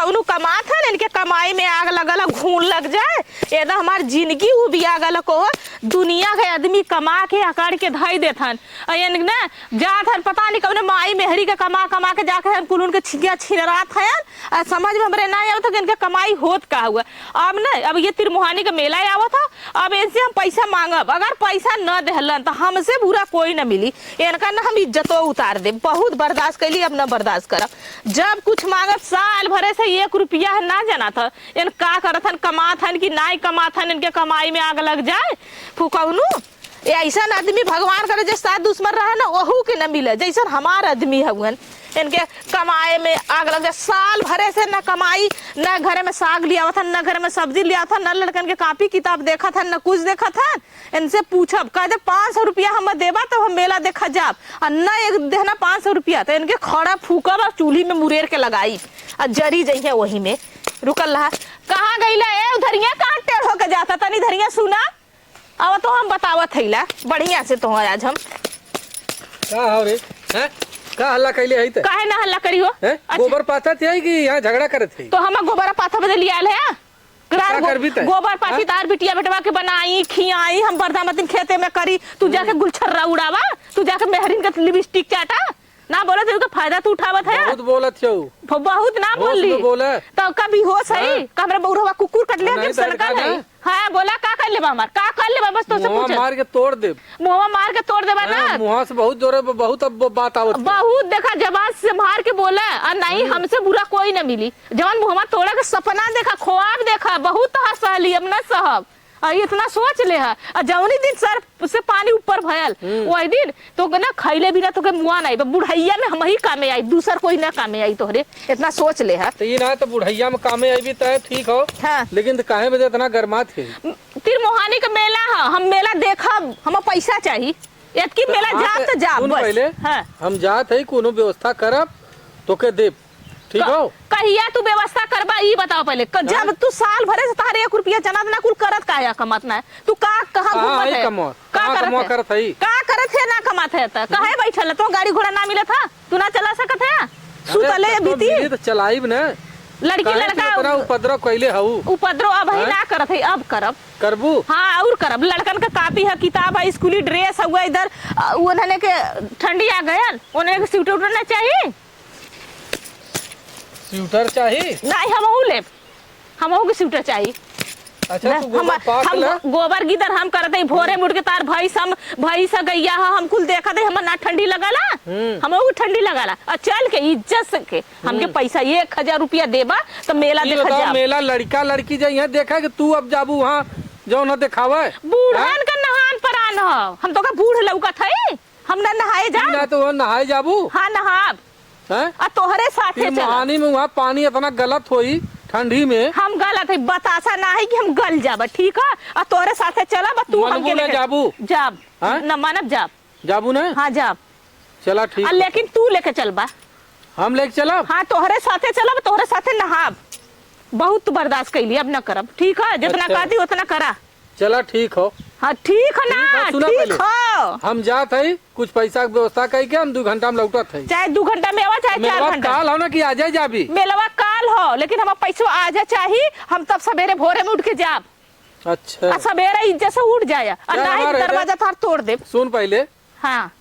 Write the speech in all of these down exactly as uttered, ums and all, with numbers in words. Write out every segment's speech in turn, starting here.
उनु कमात हन, इनके कमाई में आग लगल ह, घून लग जाए। एदा हमार जिनगी उबिया गल को, दुनिया के आदमी कमा के अकड़ के धई देत हन। अ एन ना जात हन, पता नहीं कउने माई मेहरी के कमा कमा के जाके हम कुल उनके छिया छिनरात हन। आ समझ में हमरे ना आवत ह कि इनके कमाई होत का हुआ। अब ना, अब ये तिरमुहानी का मेला आवत ह, अब इनसे हम पैसा मांगब, अगर पैसा न देहलन त हमसे बुरा कोई न मिली। इनका ना हम इज्जतो उतार देब। बहुत बर्दाश्त कैली, अब न बर्दाश्त करब। जब कुछ मांगब, साल भरे से एक रुपया है ना जानत ह। इन का करत हन, कमात हन कि नाई कमात हन, इनके कमाई में आग लग जाए। फुकौनू, ये ऐसन आदमी भगवान करे जे साथ दुश्मन रहे ना, ओहू के न मिले, जैसन हमार आदमी हउवन। इनके कमाए में आग लग जाए। साल भरे से न कमाई, न घरे में साग लियावत हन, न घरे में सब्जी लियावत हन, न लड़कन के कापी किताब देखत हन, न कुछ देखत हन। इनसे पूछब, कह दे, "पाँच सौ रुपया हम देबा, तब हम मेला देखा जाब, आ न एक देहना पाँच सौ रुपया, तो इनके खड़ा फूकब और चूल्ही में मुरेर के लगाई, आ जरी जइहे वही में।" रुकल रहा। कहाँ गईला ए उधरिया, कहाँ टेढ़ होके जाता? तनी धरिया सुना, अब तो हम बतावत हईला बढ़िया से तो आज हम। का हो रे? हैं? का हल्ला कैले हई त? काहे ना हल्ला करी हो? हैं? अच्छा। गोबर पाथत हई कि यहाँ झगड़ा करत हई? तो हम गोबर पाथा बदे लियाल है। का रार गो-, करबी तै? गोबर पाथी हाँ? तार बिटिया बेटवा के बनाई, खियाई, हम बरदा मतिन खेते में करी, तू जाके हम्म। गुलछर्रा उड़ावा, तू जाके मेहरिन के लिपस्टिक चाटा। ना बोलत है, तो फायदा तू उठावत है। बहुत बोलत हऊ। ब-, बहुत ना होश बोली। में बोले। तो कभी होश है, हाँ। का हमरा बउरवा कुकुर कट ले, नहीं, जब तो सनकल का है। ना? हाँ, बोला, का कर लेबा हमार? का कर लेबा? बस तो से मुँहवा पूछे। मार के तोड़ देब। मुँहवा मार के तोड़ देबा हाँ, ना? मुँहा से बहुत जोरे, बहुत अब बात आवत है। बहुत देखा, जबान से मार के बोला, और नहीं, हम्म। हमसे बुरा कोई ना मिली। जवन मुँहवा तोड़ा के सपना देखा, ख्वाब देखा, बहुत तोहार सहली, अब ना सहब। आ, इतना सोच ले हा। आ, जौनी दिन सर से पानी ऊपर भयल, हम्म। वही दिन तो ना खैले बिना तोके मुआ नाई बा। बुढ़ैया में हम ही कामे आई, दूसर कोई ना कामे आई तोहरे। इतना सोच ले हा। तो ये ना तो बुढ़ैया में कामे आई भी तय ठीक हो। हाँ। लेकिन तो काहे बजे इतना गरमात है? तिरमोहानी का मेला है, हम मेला देखब, हम पैसा चाही। इतकी तो मेला हाँ, जाब तो तो जाब सुन बस। पहले, हाँ। हम जात है, कोनो व्यवस्था करब, तोके देब। ठीक क-, हो? कहिया तू व्यवस्था करबा, ई बताओ पहले। क-, जब हाँ? तू साल भरे से तोहरे एक रुपया चना ना कुल करत काहे कमात ना है? तू का, कहाँ कहाँ घूमत आई है? कमवा? का कहाँ करत कमवा है? करत हई? का करत है ना कमात है त? काहे बैठल है? तो गाड़ी घोड़ा ना मिलत है? तू ना चला सकत है? अरे सुतले तो बीती? मिली तो चलाइब ना। लड़की काहे तू लड़का इतना उपद्रव कैले हऊ? उपद्रव अब ही हैं? ना करत है, अब करब। करबू? हाँ, और करब। लड़कन का कापी है, किताब है, स्कूली ड्रेस है, हुआ इधर, अ, उन्हने के ठंडी आ गयल, उन्हने के स्वेटर उटर ना चाहिए? स्वेटर चाही? नहीं, हमहू लेब, हमहू के स्वेटर चाही। अच्छा, ना, तू गोबर हम, पाथ हम ले। गो-, गोबर गीदर हम करत हई, भोरे में उठ के तार भैंस, हम भैंस गैया ह, हम कुल देखत हई, हमर ना ठंडी लगाला, हम्म। हमहू के ठंडी लगाला। और चल के इज्जत से के हमके हम्म। पैसा एक हजार रुपया देबा, तो मेला ई देखा बताओ, जाब। मेला लड़का लड़की जे यहाँ देखा कि तू अब जाबू वहाँ जो न देखावे? बूढ़न हैं? का नहान परान ह, हम तो का बूढ़ लौकत हई, हम ना नहाए ई जाब। ना तो वहाँ नहाए जाबू? हाँ, नहाब। हैं? आ तोहरे साथे ई चलब। मोहानी में वहाँ पानी इतना गलत होई ठंडी में। हम गलत है, बतासा ना है कि हम गल जाब, ठीक है? आ तोहरे साथे चलब, आ तू मनबू हमके ना लेके जाबू? जाब। हैं? न मानब, जाब। जाबू ना? हाँ, जाब। चला ठीक आ है। लेकिन तू लेके चलबा। हम लेके चलब? हाँ, तोहरे साथे चलब, तोहरे साथे नहाब। बहुत तू बर्दाश्त कैली, अब न करब, ठीक है? जितना अच्छा। कहती उतना करा। चला ठीक हो। हाँ, ठीक हो ना, ठीक हो, सुना ठीक पहले। हो। हम जात हई, कुछ पैसा के व्यवस्था कई के हम दू घंटा में लौटत हई। चाहे दू घंटा में आवा, चाहे चार मेलवा घंटा। काल हो ना कि आजे जाबी? मेलवा काल हो, लेकिन हम पैसवा आजे चाही, हम तब सवेरे भोरे में उठ के जाब। अच्छा। आ सवेरे इज्जत से उठ जाया, आ चाहे नहीं हमारे दरवाजा थार तोड़ देब। सुन पहले। हाँ।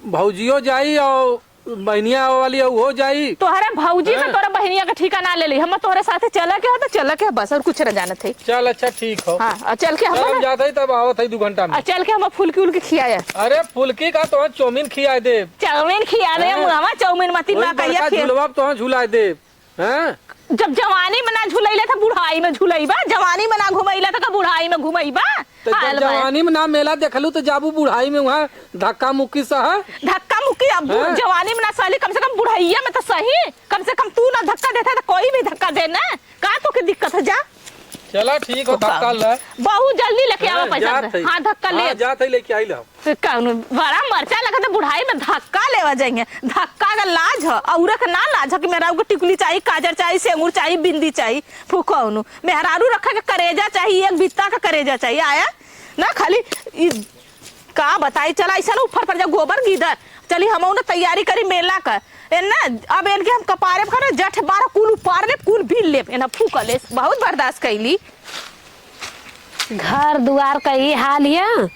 भौजियो जाई और बहनिया वाली हो जाई। तोहरे भौजी का हैं? तोरे बहनिया का ठिकाना ले ली। हम तोहरे साथे चले के हो तो चले के हो बस, और कुछ न जानत है। चल अच्छा ठीक हो। हाँ, और चल के हम चल हम ना जात है तब आवत है दू घंटा में। और चल के हम फुल्की उल्की खियाए। अरे फुल्की का तो चाउमीन खियाए दे। चाउमीन खिया दे, हैं? हम हमार चाउमीन मती वही ना कहिया बड़का खिया। झुलवा तो झुलाए दे। हैं? जब जवानी में ना झुलैले त बुढ़ाई में झुलैबा, जवानी में ना घुमैला त का बुढ़ाई में घुमैबा? तो जब हाल बा। जवानी में ना मेला देखलू तो जाबू बुढ़ाई में वहाँ धक्का मुक्की सह। धक्का मुक्की अब बूढ़ हैं? जवानी में ना सहली, कम से कम बुढ़ैया में तो सही, कम से कम तू ना धक्का देता तो कोई भी धक्का दे ना, का तोके दिक्कत है? जा। चला ठीक हो, तो का? धक्का ले। बहुत जल्दी लेके आवा हैं, पैसा जात से। है। हाँ, धक्का हाँ, ले। जात है लेके आई ला। तो कौन बड़ा मरचा लगत है, बुढ़ाई में धक्का लेवा जाइए। धक्का का लाज ह, औरत का ना लाज ह कि मेहरारू के टिकुली चाही, काजर चाही, सेंगुर चाही, बिंदी चाही, फुकौनू। मेहरारू रखा के करेजा चाही, एक बित्ता का करेजा चाही। आया ना, खाली ई का बताई, चला ऐसा ना ऊपर पर जा, गोबर गीदर, चली, हमहू ना तैयारी करी मेला क। ए ना, अब इनके हम कपारे पर ना जठ बारह कुल उपार लेब, कुल बीन लेब। एना फूक ले, बहुत बर्दाश्त कैली। घर दुआर का ई हाल है,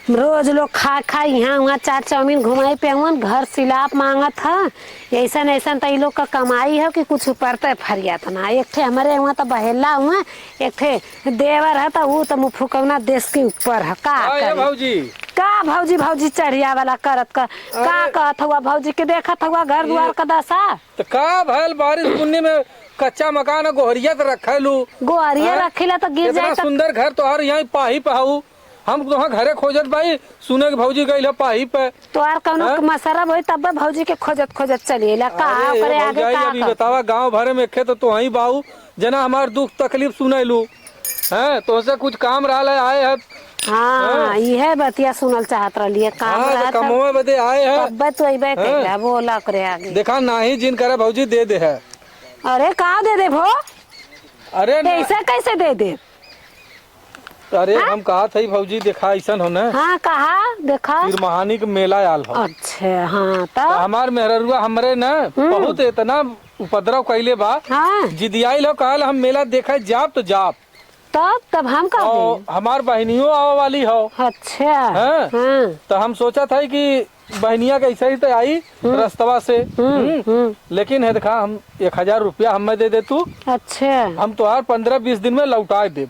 रोज लोग खा खा यहाँ वहाँ चाट चाउमीन घुमाई पे हुअन, घर सिलाप मांगत है। ऐसन ऐसन त ई लोग का कमाई है कि कुछ ऊपर ते फरियात ना। एक ठे हमरे हुआ त बहेला हुआ, एक ठे देवर है त ऊ त मुफुकौना देश के ऊपर है। का का ए करी? भौजी? का भौजी, भौजी चढ़िया वाला करत का, का अरे कहत हुआ भौजी के, देखत हुआ घर दुआर का दशा? त का भयल, बारिश बुन्नी में कच्चा मकान गोहरिया त रखेलू? गोहरिया हैं? रखिला त गिर इतना जाए त सुंदर घर तोहार यहाँ पाही पे हऊ, हम तोहार घरे खोजत बाई, सुने के भौजी गइल ह पाही पे। तोहार कौनो हैं? मसरब होई तब भौजी के खोजत खोजत चली अइला। का अरे ओकरे आगे भौजाई, का अब ई कर? बतावा, गाँव भरे में एके तो तोहई बाऊ, जना हमार दुख तकलीफ सुनैलू, हैं? तोहसे कुछ काम रहल है, आए है। हाँ, हैं? इहे बतिया सुनल चाहत रहली है, काम हाँ, तो रहत है। कमवे बदे आए है। तब्बे तो अइबे हैं? कइला, बोला ओकरे आगे। देखा, नाही जिन करे भौजी दे दे है। अरे, का दे दे भो? अरे ना। ऐसे कैसे दे दे? अरे, हाँ? हम कहत हई भौजी, देखा, अइसन हो न। हाँ, कहा, देखा। तिरमहानी के मेला आल हो। अच्छा, हाँ, तो? तो हमार मेहररुआ हमरे न हम्म। बहुत इतना उपद्रव कइले बा। हाँ। जिदियाइल हो, कहल हम मेला देखे जाब तो जाब। तब, तब हम का और देब? हमार बहिनियो आवे वाली हो। अच्छा। हाँ। हाँ। तो हम सोचत हई कि बहनिया के ऐसे ही तो आई हम्म। रस्तवा से। हम्म, हम्म। हम्म। लेकिन है देखा, हम एक हजार रुपया हमें दे दे तू। अच्छा। हम तोहार पन्द्रह बीस दिन में लौटाए देब।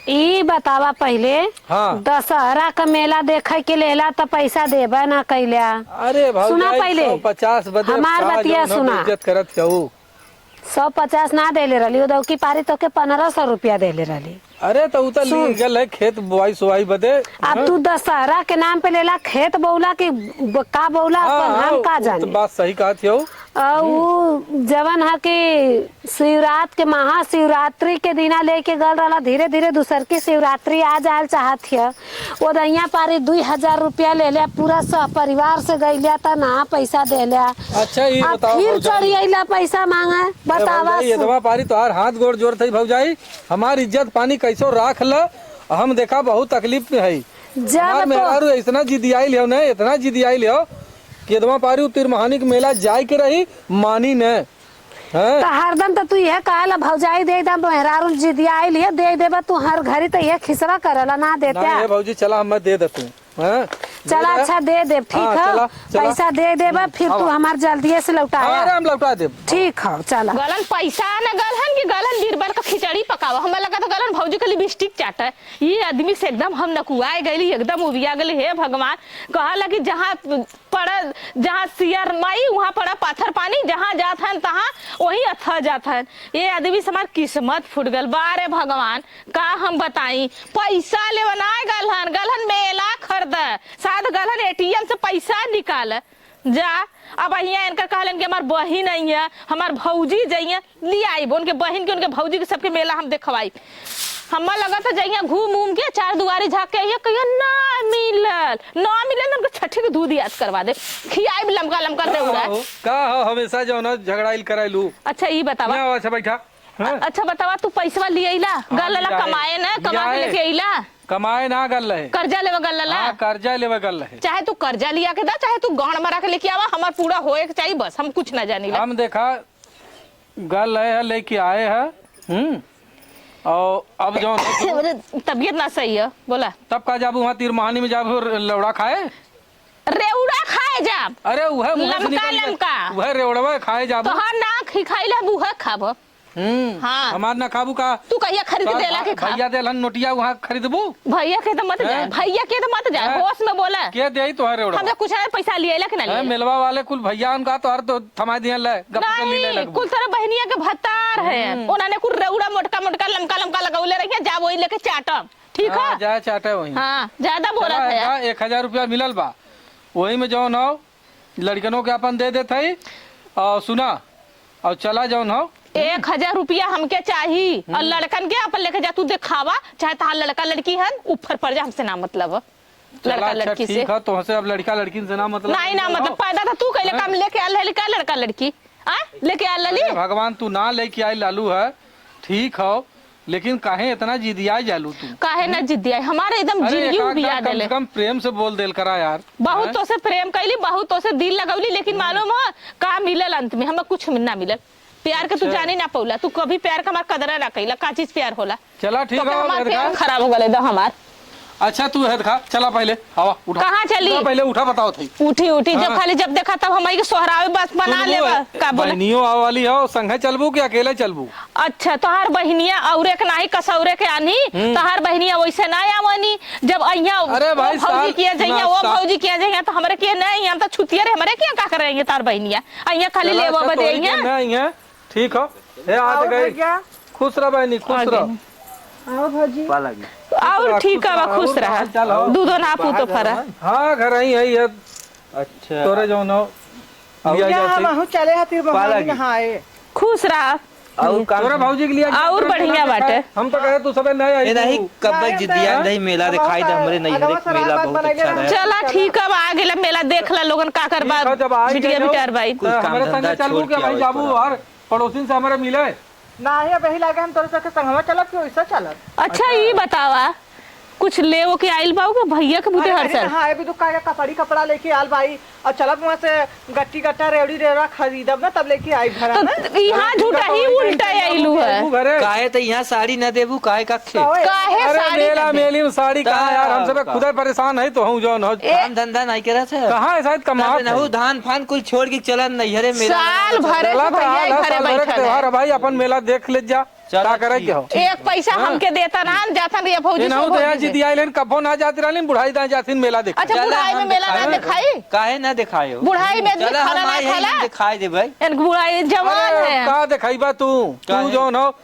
ई बतावा पहिले, हाँ। दशहरा का मेला देखे के लेला त पैसा देबे ना कैला। अरे भौजाई, सुना पहिले, सौ पचास बदे हमार का बतिया जौन हम सुना। इज्जत करत हऊ। सौ पचास ना देले रहली, उदौकी पारी तोके पन्द्रह सौ रुपया देले रहली। अरे, तो उ तो सुन। लीगल है, खेत बोआई सोआई बदे। अब हाँ? तू दशहरा के नाम पे लेला, खेत बौला की ब-, का बौला, हाँ, अपन हम हाँ, का उ तो जानी। बात सही कहत हो। और उ जवन है कि शिवरात के, महाशिवरात्रि के दिना लेके गल रहला, धीरे धीरे दूसर की शिवरात्रि आ जाल चाहत है। ओदहिया पारी दुई हजार रुपया ले ले, पूरा सह परिवार से गइला त ना पैसा देला। अच्छा, ई अब बताओ फिर भौजाई। चढ़ी अइला पैसा मांगे, ए बतावा भौजाई, सु- एदमा पारी तोहार हाथ गोड़ जोड़त हई भौजाई, हमार इज्जत पानी कैसो राख ल, हम देखा बहुत तकलीफ में हई। जब हमार तो मेहरारू इतना जिदियाइल हो न, इतना जिदियाइल हो कि एदमा पारी उ तिरमहानी के मेला जाए के रही, मानी न। हैं? त हरदम त तू इहे कहला, भौजाई दे दम, मेहरारू जिदियाइल है, दे देबा तू हर घड़ी, त इहे खिसवा करला, ना देते ना, आ। ए भौजी, चला, हमें दे दे तू, हैं? चला, दे दे। अच्छा, दे देब, ठीक हाँ, है? चला, चला। पैसा दे देबा, फिर तू आवा। हमार जल्दिए से लौटाया। हाँ, अरे, हम लौटा देब। ठीक है, चला। गलन पैसा न गलहन कि गलहन बीरबल का खिचड़ी पकावा। हमें लगा त गलन भौजी के लिपस्टिक चाटे। ये आदमी से एकदम हम नकुआए गइली, एकदम उबिया गइली। हे भगवान, कहला कि जहाँ पड़ा, जहाँ सियर माई, वहाँ पड़ा पाथर पानी, जहाँ जात हन, तहाँ वहीं अथा जात हन। ये आदमी से हमार किस्मत फूट गल। बारे भगवान, का हम बताई, पैसा लेवे ना गलहन, गलहन मेला खरीद, शायद गलहन एटीएम से पैसा निकाल। जा, अब हियाँ इनकर कहलन कि हमार बहिन आई है, हमार भौजी जइया, ले आइब उनके बहिन के, उनके भौजी के, सबके मेला हम देखवाई। हम्मा लगा था जइया घूम उम के चार दुआरी झाँक के आइया, कहिया ना मिलल, ना मिलल, उनके छठी के दूध याद करवा दे, खियाइब लमका लमका रेउड़ा। का हो, का हो, हमेशा जौन है झगड़ाइल कराइलू। अच्छा, ई बतावा। ना, अच्छा, बैठा। हाँ? अच्छा, बतावा, तू पैसवा ले अइला, हाँ, गल ले आला आए। कमाए ना, ले कमा के आए। लेके अइला। कमाए ना गल रहे। कर्जा लेवे गल रहा? हाँ, कर्जा लेवे गल रहे। चाहे तू कर्जा लिया के दा, चाहे तू गांड मरा के लेके आवा, हमार पूरा होए के चाहिए, बस, हम कुछ ना जानी ला। हम देखा, गल रहे है, लेके आए हैं, हम्म, और अब जो अरे, तबीयत ना सही है, बोला। तब का जाबू वहाँ तिरमहानी में जाबू र-, लौड़ा खाए? रेउड़ा खाए जाब। अरे, उहे मुँह से लमका, निकल गए। लमका। उहे रेउड़वा खाए जाबू। तोहार ना खी-, खाई लेबू, उहे खाब। हम्म, हाँ। हमार ना खाबू का? तू कहिया खरीद के तोहार देला भा-, के खा। भैया देलन नोटिया, वहाँ खरीदबू? भैया के तो मत जाए, हैं? भैया के तो मत जाए, हैं? होश में बोला। के देई तोहरे ओड़वा? हमसे कुछ नहीं, पैसा लिए ला कि ना हैं? लिए ला? मेलवा वाले कुल भैया उनका तोहर तो थमा दिए ले, गप से नहीं, लीले लगबू। कुल तोरे बहिनिया के भतार है। हम्म। उन्होंने कुल रेउड़ा मोटका मोटका, लमका लमका लगौले रहिए, जा वही लेके चाटम, ठीक हाँ, है? जा चाटे वही। हाँ, ज्यादा बोला चला, था यार। जा, एक हजार रुपया मिलल बा, वही में जौन हो, लड़कनों के अपन दे देत हई। और सुना, और चला जौन हो। एक हजार रुपया हमके चाही, और हम्म। लड़कन के अपन लेके जा, तू देखावा, चाहे तहार लड़का लड़की हन, ऊपर पड़ जा, हमसे ना मतलब। चला, लड़का अच्छा, लड़की से। ठीक है, तोहसे अब लड़का लड़की से ना मतलब नहीं, ना हो। मतलब, पैदा तो तू कैले, हाँ। काम लेके आ लड़का, लड़का लड़की, आ, लेके आ लली। अरे भगवान, तू ना लेके आई लालू है, ठीक हो, लेकिन काहे इतना जिदियाए जालू तू? काहे ना जिदियाए? हमारे एकदम अरे, जिंदगी एक आध उबिया बार कम देले। से कम प्रेम से बोल देल करा यार। बहुत हैं? तोसे प्रेम कैली, बहुत तोसे दिल लगौली, लेकिन मालूम हो का मिलल अंत में? हमें कुछ ना मिलल। प्यार के तू अच्छा। जाने ना पौला, तू कभी प्यार का हमार कदर ना कैला। का चीज प्यार होला? चला ठीक तो है, हमार प्यार खराब हो गले द हमार। अच्छा तू है खा, चला पहले, आवा, उठा। कहाँ चली? उठा पहले, उठा, बताओ थई। उठी, उठी, जब हाँ। खाली जब देखा तब हमारी के सोहरावे बस बना सुनबू, लेबा। का बोला? बहनियों आवे वाली हो, संगे चलबू कि अकेले चलबू? अच्छा, तोहार बहिनिया औरे के नाही कसौरे के आनी, हम्म। तोहार बहिनिया वैसे ना आवनी। जब अइया अरे वो भाई, भौजी साल किया जइया, ना वो सा- भौजी किया जइया, तो हमरे किया नहीं, हम तो छुतिया रे, हमरे किया का करे ये तार बहिनिया? अइया खाली चला, लेवा अच्छा, बदे तोहरी के अइया। ना अइया, ठीक हो? हे, आ और गई। भैया? खुश रह बहनी, खुश आ रह। गई। आओ भौजी। और खुश रह, ठीक है, खुश रह। और हाल चाल हो? दूधो ना पूतो फरा। हाँ, घर ही है ये। अच्छा। तोरे जौन हो, और लिया भैया, जाते। हम आहू चले हती पा बहानी लगी। नहाए। खुश रह। और काम तोरे भौजी के लिए और बढ़िया बाटे। हम तो कहे तू सबे नहीं आई ए, नहीं, तू। कब नहीं, जिदिया हम नहीं मेला हम दिखाई दे, तो हमरे नहीं अगवा हरेक सराय मेला बात बहुत बनाइले अच्छा रहन। रहे। चला, ठीक है, अब आ गेला मेला, देख ला लोगन का कर ठीक बा, है, जब आ ही बिटिया गए हो, बिटार बाई। कुछ तो काम हमरे धंधा संगे चलबू छोड़ के के भाई आवे जाबू पड़ा। और पड़ोसिन से हमरे मिले। नाही, अब यही लागे हम तोरे सबके संगवा चलब कि वैसे चलब। अच्छा, अच्छा। ई बतावा, कुछ लेवो के आइल बाऊ के भैया के बुते अरे, हर अरे, साल? हाँ, अभी तो का, का कपड़ी कपड़ा लेके आल बाई, और चलब वहाँ से गट्टी गट्टा रेवड़ी रेवड़ा खरीदब ना, तब लेके आई घर तो में। त-, यहाँ अरे, झूठा ठीक है, ही तो उल्टा वहीं आइलू है। घरे। काहे तो यहाँ साड़ी ना देबू, काहे का खे? तो काहे अरे, साड़ी मेला ना दे? मेली में साड़ी कहाँ यार, हम सब का? खुदे परेशान है तो हूँ जौन हो। ए, काम धंधा नहीं करत है। कहाँ है शायद कमात तब है? नहु धान फान कुल छोड़ के चलन नैहरे मेला साल लगा भरे चला से तो भैया हाल है, घरे साल भरे के बैठल त्योहार है। है भाई, अपन मेला देख ले जा। चलो का करे ठीक। के हो? एक पैसा हाँ। हमके देता ना, जाता नहीं है भौजी इनहू सब तो भौजी यार से। जिदिया लेन कबो ना जाती रहलिन, बुढ़ाई दाएं जाती मेला देख। अच्छा, चला बुढ़ाई में हम मेला ना दिखाई। दिखाई? काहे ना दिखाए हो? बुढ़ाई में आदमी चला खाना हम ना आए हैं, खाला। हम दिखाई दे भाई। इनके बुढ़ाई जवान अरे, है। का दिखाइबा तू? तू काहे? जौन हो,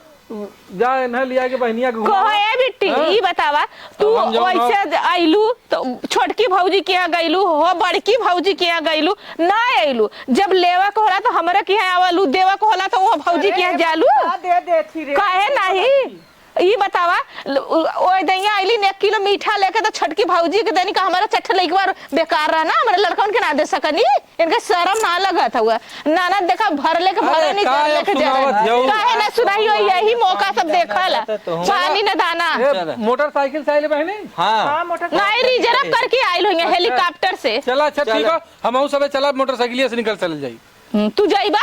जा इन्हें लिया के बहनिया के घुमावा। कहो, ए बिट्टी, हाँ? ई बतावा, तू तो हम जौन हो वैसे आइलू, तो छोटकी भौजी के यहाँ गइलू, हो बड़की भौजी के यहाँ गइलू, ना अइलू। जब लेवा के होला तो हमरे के यहाँ आवलू, देवा के होला तो वो भौजी के यहाँ जालू। का दे देती रे? काहे नहीं? ई बतावा, ल-, उ-, ओए दैया अइली ने एक किलो मीठा लेके तो छोटकी भौजी के देनी का हमारा चट्ठ लइकवा बेकार रहा ना, हमारे लड़कन के ना दे सकनी। इनके शरम ना लगत हुआ। ननद देखा भर लेके भरे अरे, नहीं का कर लेके जा सुनावत रहे। जाऊ? काहे ना सुनाई हो, यही मौका सब देखल। पानी न दाना। ए, मोटरसाइकिल से आइल बहनी? हाँ। हाँ, मोटरसाइकिल। नहीं, रिजर्व करके आइल हुई अच्छा। हेलीकॉप्टर से। चला, अच्छा, ठीक चला। है। हमहू सबे चला, मोटरसाइकिलिया से निकल चल जाई। हम्म, तू जाइबा?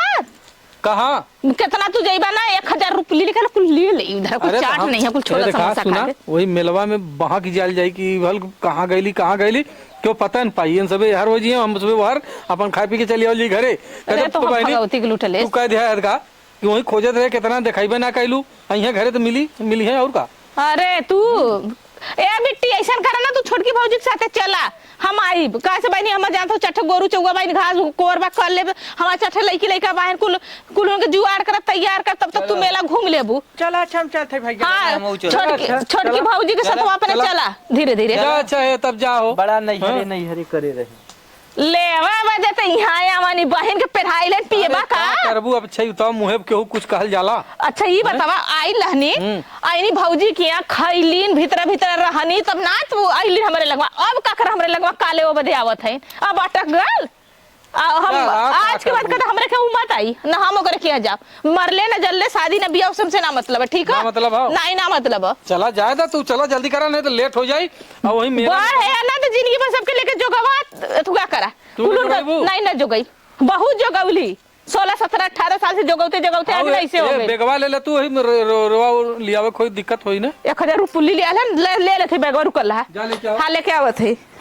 कहाँ? कितना तू जाइबा ना, एक हजार रुपये लिखे ना, कुल ले ले इधर, कुछ अरे, तो चाट हम, नहीं है, कुल ए, छोला देखा, समोसा खा सुना, ले। वही मेलवा में बहाँ की जाल जाई कि भल कहाँ गईली, कहाँ गईली, क्यों पता न पाई। इन सबे हर वही हम सबे बाहर अपन खाए पी के चली आवल जी घरे। अरे, कहते, तो हम बहनी, भगवती के लूटले। तू कह दिया है का कि वही खोजत रहे, कितना देखाइबे ना कैलू, अइहे घरे तो मिली, मिली है और का? अरे तू, ए बिट्टी, ऐसन करा ना, तू छोटकी भौजी के साथे चला, हम आइब। काहे से बहनी, हम जानत हो, चट्ठे गोरू चौवा बहनी घास कोरबा कर लेब, हमार चट्ठे लइकी लइका बहन कुल, कुल उनके जुआड़ करब, तैयार करब, तब तक तू चलो। मेला घूम लेबू। चला, अच्छा, हम चलत हई भैया। हाँ, हम चलत हई। छोटकी, अच्छा, छोटकी चला, भौजी के चला, सथवा अपने चला। चला, धीरे धीरे। जा, अच्छा है, तब जा हो। बड़ा नैहरे, हाँ? नैहरे करे रहे। लेवा बदे त इहाँ आवनी, बहिन के पेन्हाई लेन पियबा अरे, का? का करबू अब? अच्छा, ई बतावा, मुँहे पे केहू कुछ कहल जाला? अच्छा, ई हैं? बतावा, आइल रहनी, हम्म। आइनी भौजी के यहाँ खैलीन, भीतर भीतर रहनी, तब ना तू आइली हमरे लगवा। अब का कर हमरे लगवा काले वो बदे आवत है? अब अटक गल? आ, हम ना, ना, आज का के बाद करबू? कदा हमरे के ऊ मत आई, ना हम ओकरे किया जाब। मरले ना जलले, शादी ना बियाह, उससे ना मतलब है, ठीक है? ना मतलब है? नहीं, ना मतलब है। चला जाए दा तू, चला जल्दी करा, नहीं तो लेट हो जाई। और वही मेरा बड़ है ना, तो जिंदगी भर सबके लेके जोगवा, तू का करा? तू कुल नहीं उनका जोगाइबू? नहीं, ना जोगाई। बहुत जोगौली। सोलह, सत्रह, अठारह साल से जोगौते, जोगौते आज आओ, नहीं से हो ए, गई। बेगवा ले ले तू, वही में रो-, रो-, रोवा लियावे कोई दिक्कत होई ना? एक हजार रुपये ले लिया ले, ले, ले लेते बेगवा, रुकल रहा। जा लेके आओ। हाँ, लेके आवत है।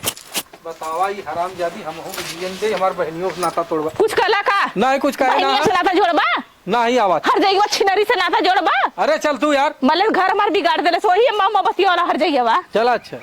बतावा, ई हरामजादी, हमहू के जियन दे, हमार बहनियों से नाता तोड़वा। कुछ कहला का? नहीं, कुछ कहला बहनिया ना। से नाता जोड़बा? नहीं आवत। हर जइया छिनरी से नाता जोड़बा? अरे चल तू यार। मले घर हमार बिगाड़ देले, सोही अम्मा, अम्मा बतिया वाला हर जइया बा। चला अच्छा।